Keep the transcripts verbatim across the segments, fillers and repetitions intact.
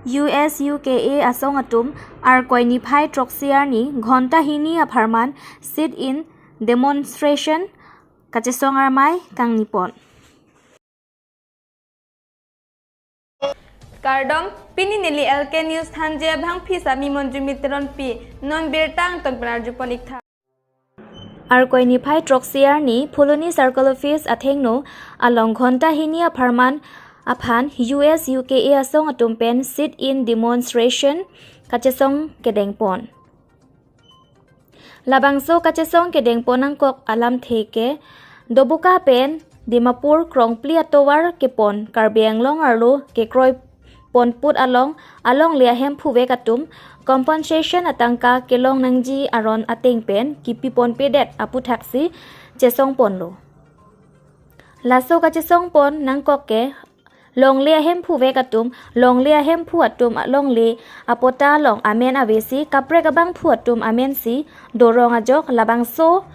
U S U K A asong atum Arkoi niphai throksi arni ghonta hini apharman sit-in demonstration kachesong armai kangnipon. Kardom, pini neli L K News thanji abangpi sami Monjumit Teronpi, non birta angton penarjupon iktha. Arkoi niphai throksi arni Phuloni Circle Office athengno along ghonta hini apharman aphan U S U K A asong atum pen sit-in demonstration kachesong kedengpon. Labangso kachesong kedengpon nangkok alamthe ke Doboka pen Dimapur krongpli atovar kepon Karbi Anglong arlo kekroi ponput along alongle ahemphu vek atum compensation atangka kelong nangji aron ateng pen kipi ponpedet aputhaksi chesongponlo. Laso kachesongpon nangkok ke longle ahemphu vek atum, longle ahemphu atum alongle apota along amen avesi kaprek abangphu atum amensi dorong ajok labangso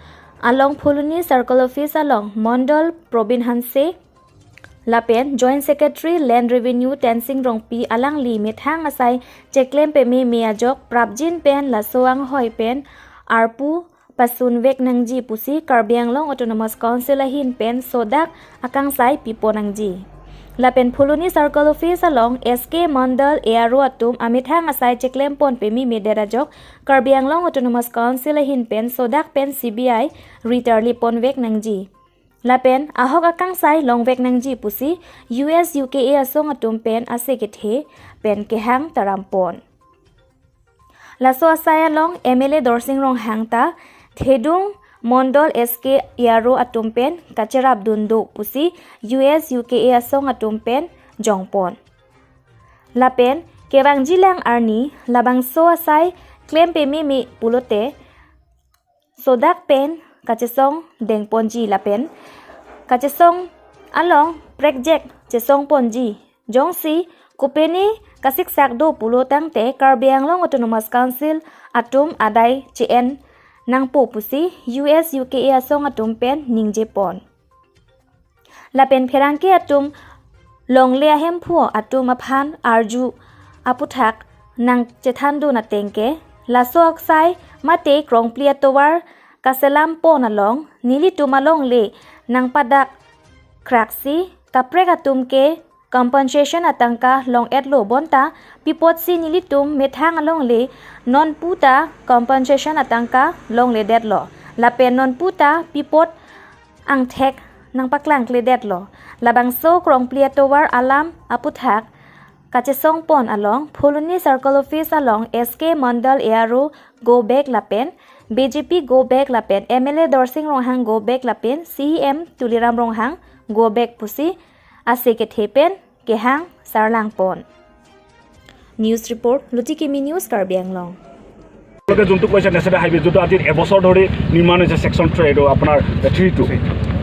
along Phuloni Circle Office along Mondol Probin Hanse lapen Joint Secretary Land Revenue Tensing Rongpi alangli methang asai cheklem pememe ajok prapjin pen laso anghoi pen arpu pasun vek nangji pusi Karbi Anglong Autonomous Council ahin pen sodak akangsai pipon nangji. Lapen Phuloni Circle Office along S K Mondol A R O atum amethang asai cheklempon pememe det ajok Karbi Anglong Autonomous Council ahin pen sodak pen C B I ritarlipon vek nangji. Lapen ahok akangsai longvek nangji pusi U S U K A asong atum pen ase kethe pen kehang tarampon. Laso asai along M L A Dorsing Ronghang ta thedung Mondol S K A R O atum pen kacherapdun do pusi U S U K A asong atum pen jongpon. Lapen kevangjilang arni labangso asai klem pememe pulote sodak pen kachesong dengponji lapen kachesong along prekjek chesongponji. Jongsi kopine kasiksak do pulo tangte Karbi Anglong Autonomous Council atum adai che-en nangpo pusi U S U K A asong atum pen ningjepon. Lapen pherangke atum longle ahemphu atum aphan arju aputhak nangchethandun ateng ke laso aksai mate krongpli atovar kaselampon along nelitum alongle nangpadak khraksi kaprek atum ke compensation atangka long-etlo bonta pipotsi nelitum methang alongle nonpu ta compensation atangka longledetlo. Lapen nonpu ta pipot angthek nangpaklangkledetlo. Labangso krongpli atovar alam aputhak kachesongpon along Phuloni Circle Office along S K Mondal A R O go back lapen B J P go back lapen M L A Dorsing Ronghang go back lapen C E M Tuliram Ronghang go back pusi ase kethe pen kehang sarlangpon. News report, Luti Kimi News, Karbi Anglong. আপোনালোকে যোনটো কৈছে national highway, যোনটো আজি এবছৰ ধৰি নিৰ্মাণ হৈছে, section three, এইটো আপোনাৰ থ্ৰী টু,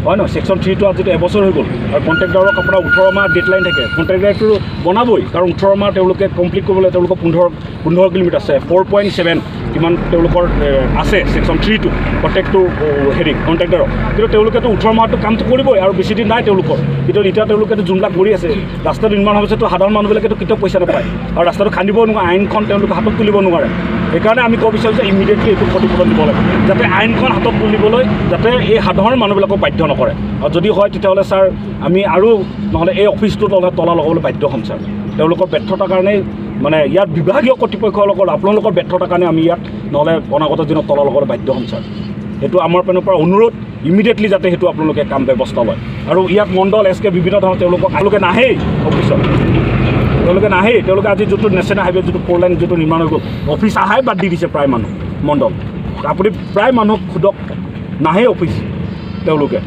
হয় ন, ছেকশ্যন থ্ৰী টু আজি যিটো এবছৰ হৈ গ'ল আৰু কণ্ট্ৰেক্টৰক আপোনাৰ ওঠৰ মাহ ডেডলাইন থাকে, কণ্ট্ৰেক্টৰটো বনাবই, কাৰণ ওঠৰ মাহ তেওঁলোকে কমপ্লিট কৰিবলৈ তেওঁলোকৰ পোন্ধৰ, পোন্ধৰ কিলোমিটাৰ আছে, ফ'ৰ পইণ্ট ছেভেন কিমান তেওঁলোকৰ এ, আছে ছেকশ্যন থ্ৰী টু কণ্ট্ৰেক্টটো, অ, হেৰি কণ্ট্ৰেক্টৰৰ, কিন্তু তেওঁলোকেতো ওঠৰ মাহতো কামটো কৰিবই আৰু বেছি দিন নাই তেওঁলোকৰ। কিন্তু এতিয়া তেওঁলোকেতো যোনবিলাক কৰি আছে, ৰাস্তা নিৰ্মাণ হোৱাৰ পিছতো সাধাৰণ মানুহবিলাকেতো কেতিয়াও পইচা নাপায় আৰু ৰাস্তাটো খান্দিব নোৱাৰে, আইনখন তেওঁলোকে হাতত তুলিব নোৱাৰে। সেইকাৰণে আমি ক'ব বিচাৰোঁ যে ইমিডিয়েটলি এইটো ক্ষতিপূৰণ দিব লাগে, যাতে আইনখন হাতত তুলিবলৈ যাতে এই সাধাৰণ মানুহবিলাকক বাধ্য নকৰে। আৰু যদি হয় তেতিয়াহ'লে ছাৰ, আমি আৰু নহ'লে এই অফিচটো তলা, তলা লগাবলৈ বাধ্য হ'ম ছাৰ। তেওঁলোকৰ ব্যৰ্থতাৰ কাৰণেই মানে ইয়াত বিভাগীয় কৰ্তৃপক্ষসকলৰ আপোনালোকৰ ব্যৰ্থতাৰ কাৰণে আমি ইয়াত নহ'লে অনাগত দিনত তলা লগাবলৈ বাধ্য হ'ম ছাৰ। সেইটো আমাৰ পিনৰ পৰা অনুৰোধ, ইমিডিয়েটলি যাতে সেইটো আপোনালোকে কাম ব্যৱস্থা লয়। আৰু ইয়াত মণ্ডল এছ কে বিভিন্ন ধৰণৰ তেওঁলোকক, তেওঁলোকে নাহেই অফিচত, তেওঁলোকে নাহেই। তেওঁলোকে আজি যিটো নেশ্যনেল হাইৱে যিটো ফ'ৰ লাইন যিটো নিৰ্মাণ হৈ গ'ল, অফিচ আহাই বাদ দি দিছে প্ৰায় মানুহ মণ্ডল। আপুনি প্ৰায় মানুহ সোধক, নাহেই অফিচ তেওঁলোকে।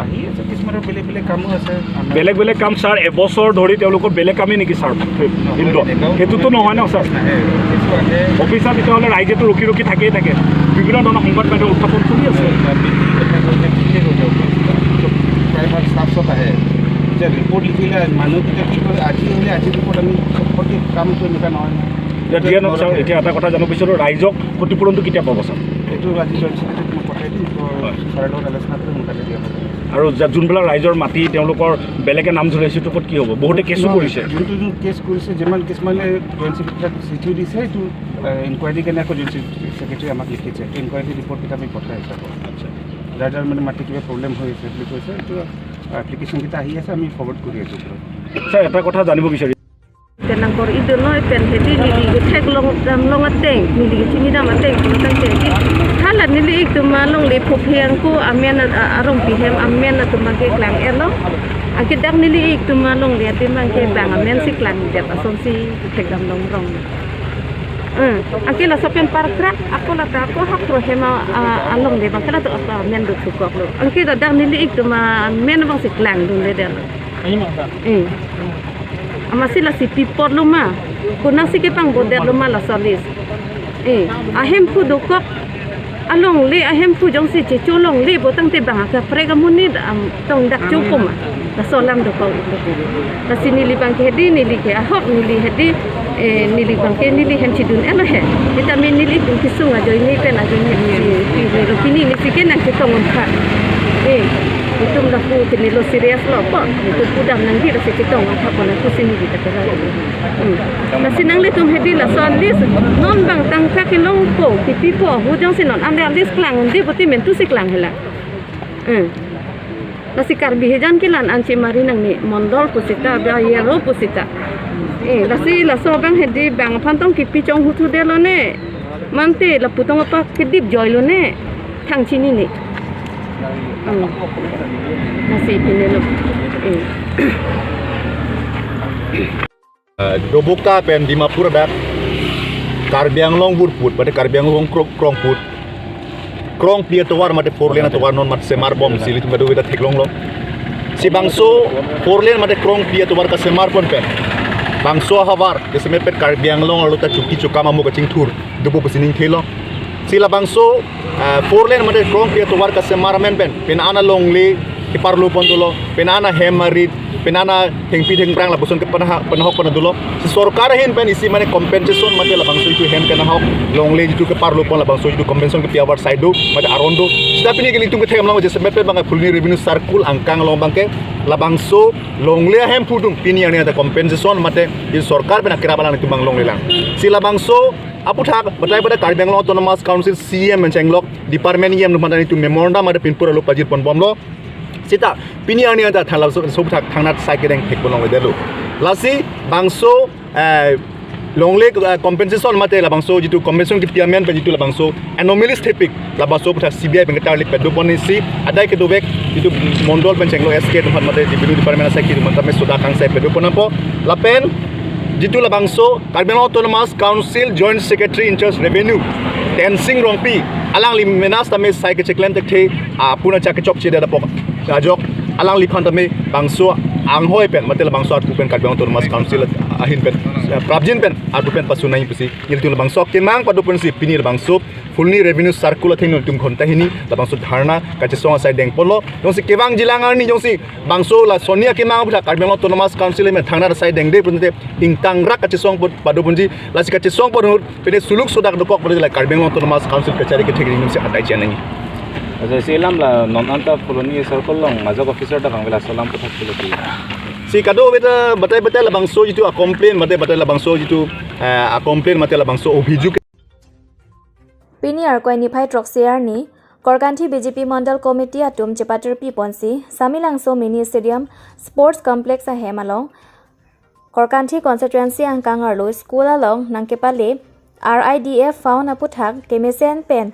আহি আছে, কিছুমানৰ বেলেগ বেলেগ কামো আছে। বেলেগ বেলেগ কাম ছাৰ, এবছৰ ধৰি তেওঁলোকৰ বেলেগ কামেই নেকি ছাৰ? নহয়, ইন্দোৰ। এনেকাও সেইটোতো নহয় ন ছাৰ। নাহে, অফিচো আহে। অফিচত তেতিয়াহ'লে ৰাইজেতো ৰখি ৰখি থাকিয়েই থাকে, বিভিন্ন ধৰণৰ সংবাদ মাধ্যম উত্থাপন চলি আছে। বা বিল কথা কৈছে, ঠিকে কৈছে, অফিচ প্ৰায়ভাগ ষ্টাফ চব আহে। এতিয়া ৰিপৰ্ট লিখিলে মানুহ কেতিয়া কি কৰে, আজি হ'লে আজি ৰিপৰ্ট আমি চব প্ৰতি কামটো এনেকুৱা নহয় নহয়। এতিয়া দিয়ে ন ছাৰ, এতিয়া এটা কথা জানিব বিচাৰোঁ, ৰাইজক ক্ষতিপূৰণটো কেতিয়া পাব ছাৰ? এইটো আজি জইণ্ট ছেক্ৰেটাৰীক মই পঠাই ছাৰৰ লগত আলোচনা কৰি সোনকালে দিয়া হ'ব। আৰু যা-, যোনবিলাক ৰাইজৰ মাটি তেওঁলোকৰ বেলেগে নাম ধৰিছে, সেইটো ওপৰত কি হ'ব? বহুতে কেছো নহয়, কৰিছে। যোনটো যোন কেছ কৰিছে, যিমান কেছ মানে জইণ্ট ছেক্ৰেটাৰীক চিঠি দিছে, এইটো ইনকুৱাৰী কাৰণে আকৌ জইণ্ট ছেক্ৰেটাৰী আমাক লিখিছে। ইনকুৱাৰী ৰিপৰ্টকেইটা আমি পঠাই আছোঁ আকৌ। আচ্ছা। যাৰ যাৰ মানে মাটি কিবা প্ৰব্লেম হৈ আছে বুলি কৈছে, এইটো এপ্লিকেশ্যনকেইটা আহি আছে, আমি ফৰৱাৰ্ড কৰি আছোঁ ওপৰত। ছাৰ, এটা কথা জানিব বিচাৰিছোঁ। Pen nangkor-i dunlo, pen hedi neli ketheklong damlong ateng, neli kechini dam ateng, pulo tangte hedi. Hala neli ik atum alongle phopheng ko amen a-, a-, arongpi hem amen atum abangke klang-etlo. Anke dak neli ik atum alongle adim abangke bang amen si klangdet asonsi kethek damlong rong. Hmm. Anke laso pen parkrak ako lata ako hakro hem a, a, alongle abangke lato apa amen do thukoklo. Anke dak neli ik atum amen abang si klangdunledet. Eh. Amatsi lasi pi apotlo ma. Konatsi kepangbodet lo ma laso list. Eh. Ahemphu dokok. Alongle ahemphu jongsi checho longle bo tangte bang akaprek amonit am tong dak cho poma. Laso alam dokok. Lasi neli abangke hedi neli ke ahok neli hedi, eh, neli abangke neli hem chidun-etlo he. Vitamin neli kum kisung ajoine pen ajoine neli, neli, neli, pini neli si ke nangchetong un tha. Eh. Itum lapu pini lo serious lo po. Itum pudam nangji lasi chetong un tha pona kusi neli ta kera. Hmm. Lasi nanglitum hedi laso list non bang tangka kelong po, pipi po, hu jongsi non ande list klangdunde pulote mentu si klang hela. Hmm. Lasi Karbi hejan kelang an chemari nangne, mondol pusita, ba yero pusita. Eh, lasi laso abang hedi bang aphan tong kipi chonghuthu detlo ne. Mante lapu tong apa kedip joilo ne. Thang chinine. Hmm. Lasi pinelo. Eh. Eh, Doboka pen Dimapur adak Karbi Anglong vurput, mate Karbi Anglong krong, krongput. Krongpi atovar mate four lane atovar non mat semarbomsi ilitum kadokave ta theklonglo. Si bangso four lane mate krongpi atovar kasemarpon pen bangso ahavar, jasemet pen Karbi Anglong arlo ta chuki chokam amo kachingthur dopo pusi ningthelo. Si labangso, eh, four lane mate krongpi atovar kasemar amen pen, pini an alongle keparlopon dolo, pini an ahem arit, pini an athengpi thengphrang lapuson ke panaha-, panahok panadulo. Si sorkar ahin pen isi mane compensation mate labangso jitu hem kenahok, longle jitu keparlopon labangso jitu compensation kepi abar side do, mate aron do. Sita pini ke ilitum kethek damlong jasemet pen bang Phuloni Revenue Circle angkang along abangke labangso longle ahemphu atum pini arni anta compensation mate isi sorkar pen akerap alang itum bang longlelang. Si labangso aputhak batai batai Karbi Anglong Autonomous Council C E M pen chenglok department E M atum aphan ta itum memorandum mate pinpur alo pajirponbomlo. Sita pini arni anta thanla so, so aputhak thangnat sai kedeng thekpon longledetlo. Lasi bangso, eh, longle, eh, compensation mate labangso jitu compensation kepi amen pen jitu labangso anomalies thepik labangso aputhak C B I pen ketarli padopon isi adai kedovek jitu mondol pen chenglok S K atum aphan mate revenue department asai ke atum aphan tame soda kangsai padopon apot lapen jitu labangso Karbi Anglong Autonomous Council Joint Secretary in charge Revenue, Tensing Rongpi, alangli mena setame sai kecheklemthekthe, ah, puna chak kechokchedet apot ajok, alangliphan tame bangso anghoi pen, mate labangso arpu pen Karbi Anglong Autonomous Council ahin pen, eh, prapjin pen, arpu pen pasunai pusi, ilitum labangso kemang padoponsi pini labangso Phuloni Revenue Circle athengno itum ghonta hini labangso dharna kachesong asai dengponlo. Jongsi kevang jilang arni jongsi bangso la Sonia kemang aputhak Karbi Anglong Autonomous Council amen thangnat asai dengde pulote ingtangrak kachesong pad-, padoponji, lasi kachesong padon pine suluk sodak dokok pada la Karbi Anglong Autonomous Council kachari kethek ringnum si adai chenangji. Aja si alam la non anta Phuloni Circle along majok officer ta bang vela solam aputhak pulote. Si kadokave ta batai batai labangso jitu a-complain, mate batai labangso jitu, eh, a-complain, mate labangso obhijog. Pini Arkoi niphai throksi arni, Korkanthi B J P Mondol Committee atum chepatirpiponsi, Samilangso Mini Stadium Sports Complex ahem along, Korkanthi Constituency angkang arlo school along nangkepale R I D F fund aputhak kemesen pen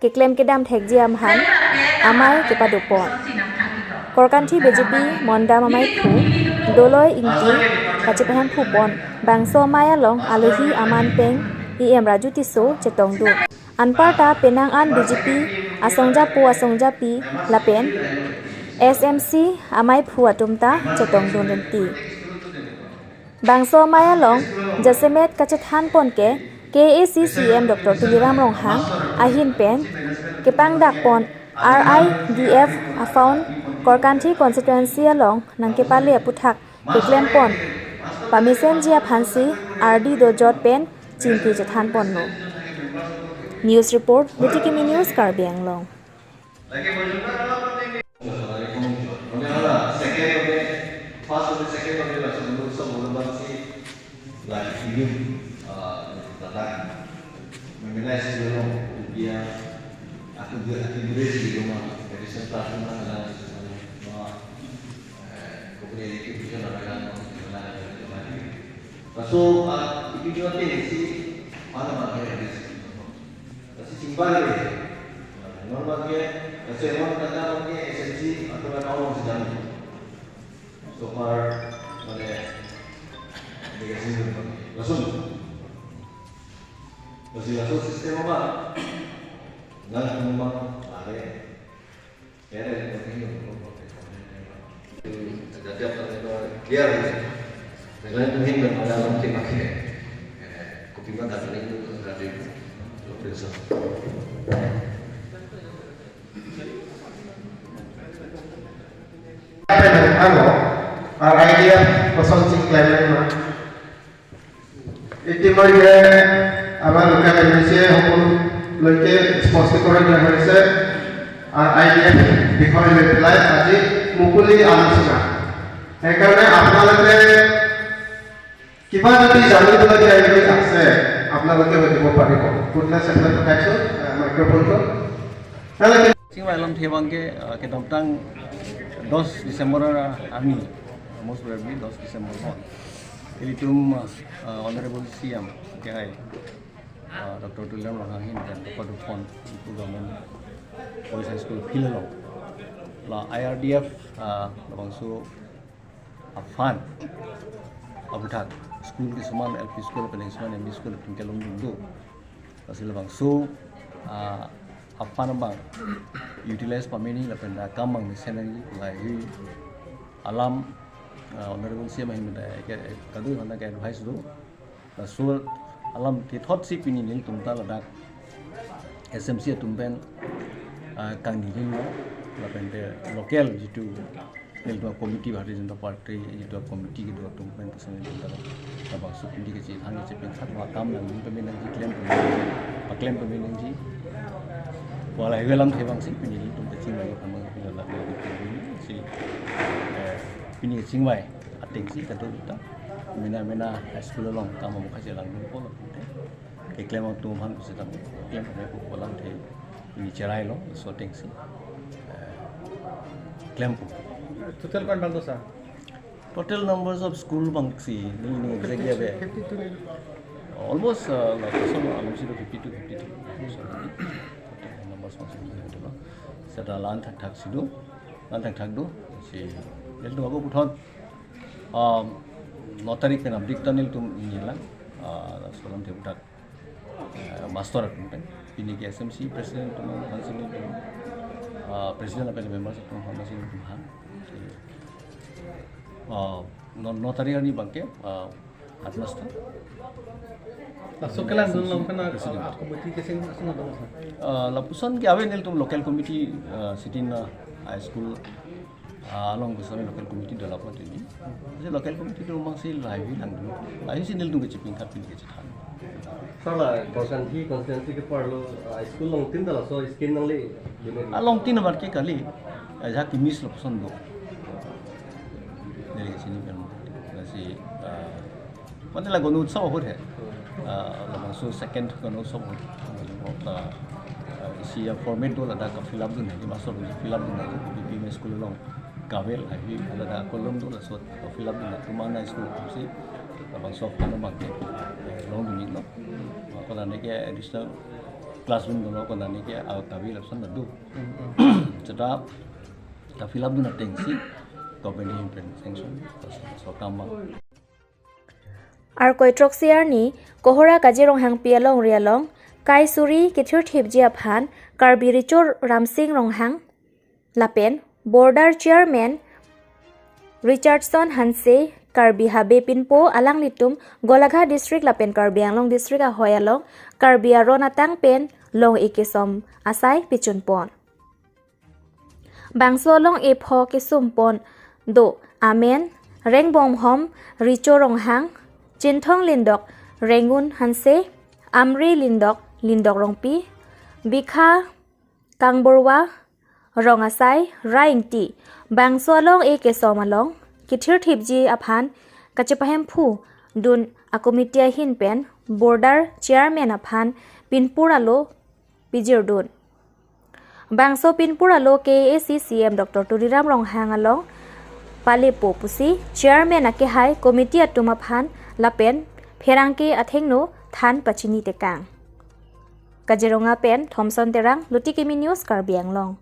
keklem kedam thekji aphan amei kepadopon. Korkanthi B J P Mondam ameiphu Doloi Ingti kachepahemphu pon. Bangso amei along alohi aman pen E M Raju Tisso chetongdun. Anparta penang an B J P asongjapo asongjapi lapen S M C ameiphu atum ta chetongdun renti. Bangso amei along jasemet kachethanpon ke K A A C C E M Doctor Tuliram Ronghang ahin pen kepangdakpon R I D F afund Korkanthi constituency along nangkepale aputhak keklempon pamesenji aphansi ardi dojot pen chingki chethanponlo. News report, B T K M News, Karbi Anglong. Lagi menunjukkan apa ini? Assalamualaikum. Mane hala second ode, first ode, second ode laso menurut sa menurut si lagi ingin, ah, datang. Mengenai si belum dia aku dia aku dia si belum ada. Jadi setelah itu masalah semua, eh, kemudian itu bisa namakan. Laso, ah, itu juga tinggi si mana mana ya di sini. Lasi chingvai le. Non abangke, lasi non kata abangke S M C atau kata orang sedang. So far, mane, dikasih dulu. Langsung. Lasi langsung sistem apa? Nang memang lare. Ano, R I D F kosonsi klem ma. Itimoi ke আমাৰ local M L চি সকললৈকে স্পষ্টীকৰণ দিয়া হৈছে। R I D F বিষয় লৈ পেলাই আজি মুকলি আলোচনা। সেইকাৰণে আপোনালোকে কিবা যদি জানিবলগীয়া যদি আছে, আপোনালোকে সুধিব পাৰিব। কোনদিনা চেপ্টাৰ পঠাইছো, আহ, মাইক্ৰফোনটো। Chingvai alamthe abangke, uh, kedamtang dos December arni, most probably dos December hon. Ilitum, uh, Honorable C M, ke hai, uh, Doctor Tuliram Ronghang ahin pen, Doctor Dupon, ipu government boys high school field along. La I R D F, uh, labangso a-fund aputhak school kisuman, L P school, pen kisuman M E school, pen kelongdun do. Lasi labangso, ah, a-fund abang utilize pameni lapen akam abang mesen nangji lahei alam, ah, Honorable C M ahin pen ke, kadokave ahin ke advice do. Laso alamthe thotsi pini nelitum ta ladak S M C atum pen, ah, kangni lim lo, lapen te local jitu nelitum committee, Bharatiya Janata Party jitu committee kedo atum pen kosonsi nelitum ta labangso pini kachethan kachepengkhat akam nangdun pame nangji, klem pame nangji, paklem pame nangji. Wala iwe alamthe abangsi pini nelitum kachingvai aphan abang pini ladak nelitum pini si, eh, pini kachingvai atengsi kadokave ta mena mena high school along kam amokha chelangdun pulo pute. Keklem atum aphan pusitame keklem pame pu alamthe pini cherai lo, laso atengsi, eh, klempo. Total ko-an bang do, sir? Total numbers of school abangsi neli neli exactly ave. Fifty-two ni. Almost, uh, lapuson alamsi do fifty-two, fifty-three. So, total numbers abangsi neli do. Seta la-an thakthak si do, la-an thakthak do. Si nelitum ako puthot, um, no tarik pen abdik ta nelitum ingni lang, uh, laso alamthe aputhak, eh, master atum pen. Pini ke S M C president atum aphansi nelitum, ah, president lapen members atum aphansi nelitum ha. Ah, no, no tarik arni abangke, ah, headmaster. Laso kelang dun along pen, ah, president. Ah, committee kecheng ason do, sir? Ah, lapuson ke ave nelitum local committee, ah, sitting, ah, high school, ah, along kosonsi local committee development ini. Jadi local committee atum abangsi lahei langdun. Lahei si nelitum kachepengkhat pini kachethan. Sir, la Korkanthi constituency ke-arlo, ah, school along tin ta laso scheme nangle, ah, along tin abangke kali. Ah, jahak ke-miss lapuson do. Neli kachini pen. Lasi, ah, mane la Ganotsav ahut he. Ah, labangso second Ganotsav ahut. Ah, ah, isi a-format do, ladak ka-fill up dun he, master dun fill up dun he, B P M school along. Kave lahei, ladak kolom do, laso ka-fill up dun he, atum ana school atumsi labangso a-fund abangke, eh, longdun iklo. Konane ke additional classroom dolo, konane ke, ah, kave lapuson do. Seta ka-fill up dun atengsi government ahin pen sanction, laso akam abang. Arkoi throksi arni Kohora Kaji Ronghangpi alongri along kai suri kethirthipji aphan Karbi Recho Ramsing Ronghang lapen Border Chairman Richardson Hanse, Karbi Habe Pinpo alanglitum Golaghat District lapen Karbi Anglong District ahoi along Karbi aron atang pen long-e kesom asai pichun pon. Bangso long-e pho kesum pon do amen Rengbomhom Recho Ronghang, Chinthong Lindok Rengun Hanse, Amri Lindok Lindok Rongpi, Bikha Kangborwa, Rong asai Rai Ingti bangso along e kesom along kethirthipji aphan kachepahemphu dun a committee ahin pen border chairman aphan pinpur alo pijirdun. Bangso pinpur alo K A A C C M Doctor Tuliram Ronghang along palepo pusi chairman akehai committee atum aphan lapen pherangke athengno than pachini tekang. Kaziranga pen Thomson Terang, Luti Kimi News, Karbi Anglong.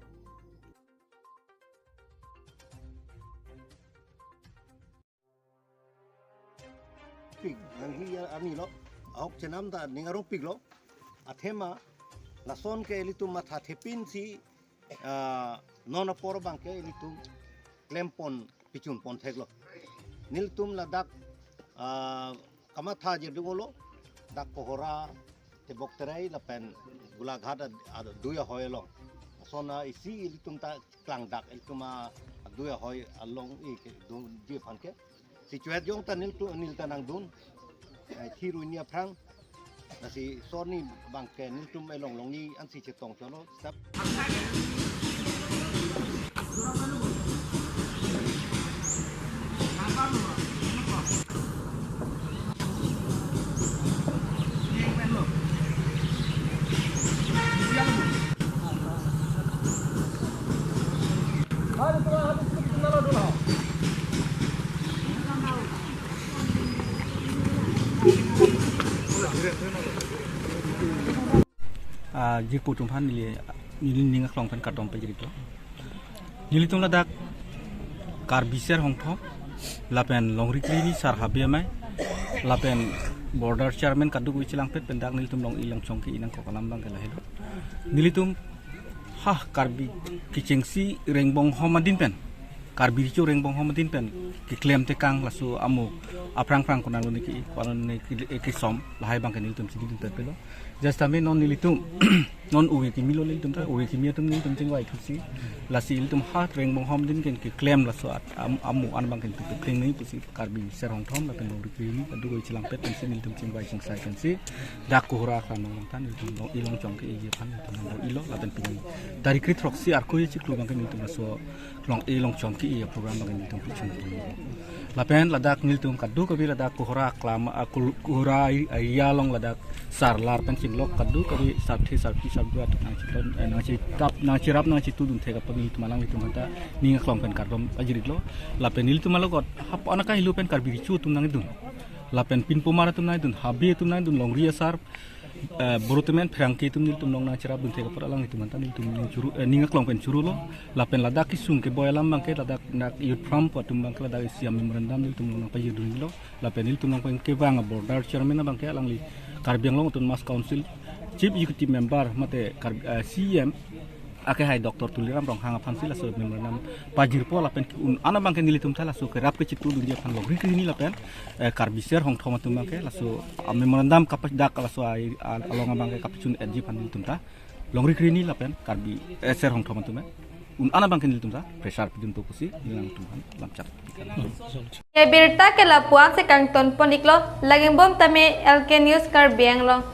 Pik, nanghi arni lo, ahok chenam ta ning arong piklo, athema lason ke ilitum matha thepin si, ah, non apor abang ke ilitum klempon pichun pon theklo. Nelitum ladak, ah, kamatha je dunglo, dak Kohora, Tebok Terai lapen Golaghat ad-, ad-, adui ahoi along. Lason a isi ilitum ta klangdak, ilitum a adui ahoi along i kedunji aphan ke. Si chuet jong ta nelitum, neli ta nangdun. Eh, thiruni aphrang. Lasi sorni abang ke nelitum elong longni ansi chetong cholo. Step. Ah, jirpo atum aphan neli, neli ning aklong pen kardom pajirlo. Nelitum ladak Karbi Ser Hongthom lapen longri kri hini sar habe amei lapen border chairman kadokave chelangpet pen dak nelitum long-e longchong ke-e nangkok alam abang ke lahelo. Nelitum ha Karbi kechengsi rengbong hom adin pen, Karbi Recho rengbong hom adin pen keklem tekang laso amo aphrang phrang konatlo ne ke, konatlo ne ke, kesom lahai abang ke nelitum chini dun pepelo. Just tame non nelitum non ove kimi lo nelitum ta, ove kimi atum nelitum chingvai thusi. Lasi ilitum ha rengbong hom adin pen keklem laso at-, am-, amo an abang ke nelitum keklem nangji pusi Karbi Ser Hongthom lapen longri kri hini kadokave chelangpet pensi nelitum chingvai chingsai pensi dak Kohora aklam along ta nelitum long-e longchong ke-eji aphan nelitum long-elo lapen pini tarik kre throksi Arkoi achiklo abang ke nelitum laso long-e longchong ke-e program abang ke nelitum pichun pon. Lapen ladak nelitum kadokave ladak Kohora aklam, ah, Kul-, Kohora area along ladak sarlar pen chinglok kadokave sarthe sarpi sarbura atum nangchitun, eh, nangchitap, nangchirap nangchitudun thek aphan nelitum alanglitum aphanta ning aklong pen kardom pajirlo. Lapen nelitum alogot hap anaka helo pen Karbi Recho atum nangdun. Lapen pinpomar atum nangdun, habe atum nangdun, longri asar, eh, boro temen pherangke atum nelitum long nangchirapdun thek apot alanglitum aphanta nelitum ning churu, eh, ning aklong pen churulo. Lapen ladak kesung keboi alam abang ke ladak nak youth forum pu atum abang ke ladak isi a-memorandum nelitum long nangpajirdunlo. Lapen nelitum nangpeng kevang a-border chairman abang ke alangli Karbi Anglong Autonomous Council Chief Executive Member mate Karbi, eh, C E M akehai Doctor Tuliram Ronghang aphansi laso memorandum pajirpo lapen ke-un an abang ke nelitum ta laso kerap kechitudunji aphan longri kri hini lapen, eh, Karbi Ser Hongthom atum abang ke laso, ah, memorandum kapas dak laso ai, ah, along abang ke kapachun-etji aphan nelitum ta longri kri hini lapen Karbi, eh, Ser Hongthom atum, eh, un an abang ke nelitum ta pressure pidunpo pusi nelitum aphan lamchak. Ye birta ke lapu-an si kangton pon-iklo, lagingbom tame L K News Karbi Anglong.